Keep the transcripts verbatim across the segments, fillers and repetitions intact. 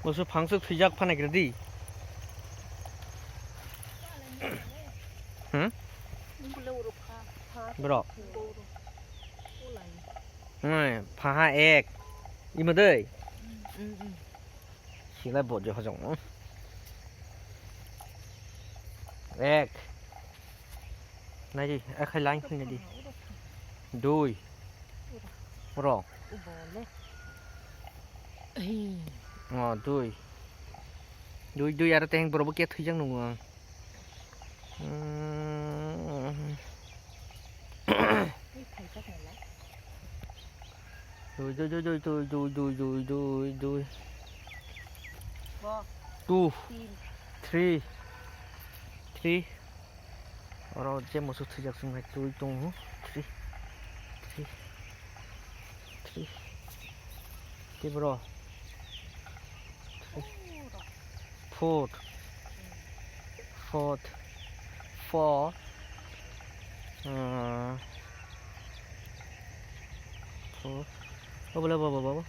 Musu phangchwk thwijak phanai kre di. Hmm? Bro. Nai, phaha ek. Ima dei. Silai bo je hojong. Ek. Nai di, akhai line khulni di. Dui. Uro. O, dui. Dui, dui, aro teng borok bo khe thwijak nungo ang. Hmm. Dui, dui, dui. Bo. Two. Tin. Three. Three. Oro je musu thwijak swngnai twi tongo. Three. Three. Three. Tei bro. Four. Four. Four. Ah. Four. Oh, bole, bole, bole, bole.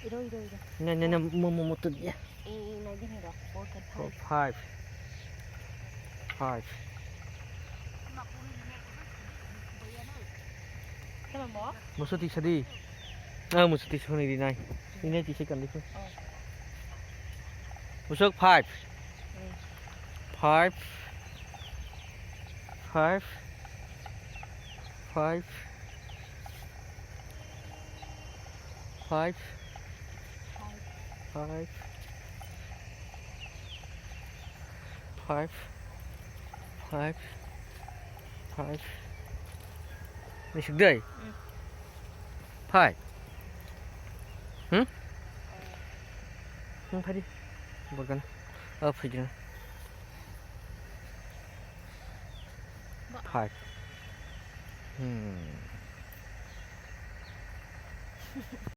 Iro, iro, iro. Ne, ne, ne, mo, mo, mo, tu dia. Eh, eh, nai gini ro. Four, five. Four, five. Five. Musu tisa di. Ah, musu tisa ni di nai. Ini tisa kan di. Oh. Musuk five. Hmm. Five. Five. Five. Five. Five. Five. Five. Five. Ni sik dai. Hmm. Five. Hmm? Hmm, phai di. Borgan. Oh, phai di. Five. Hmm.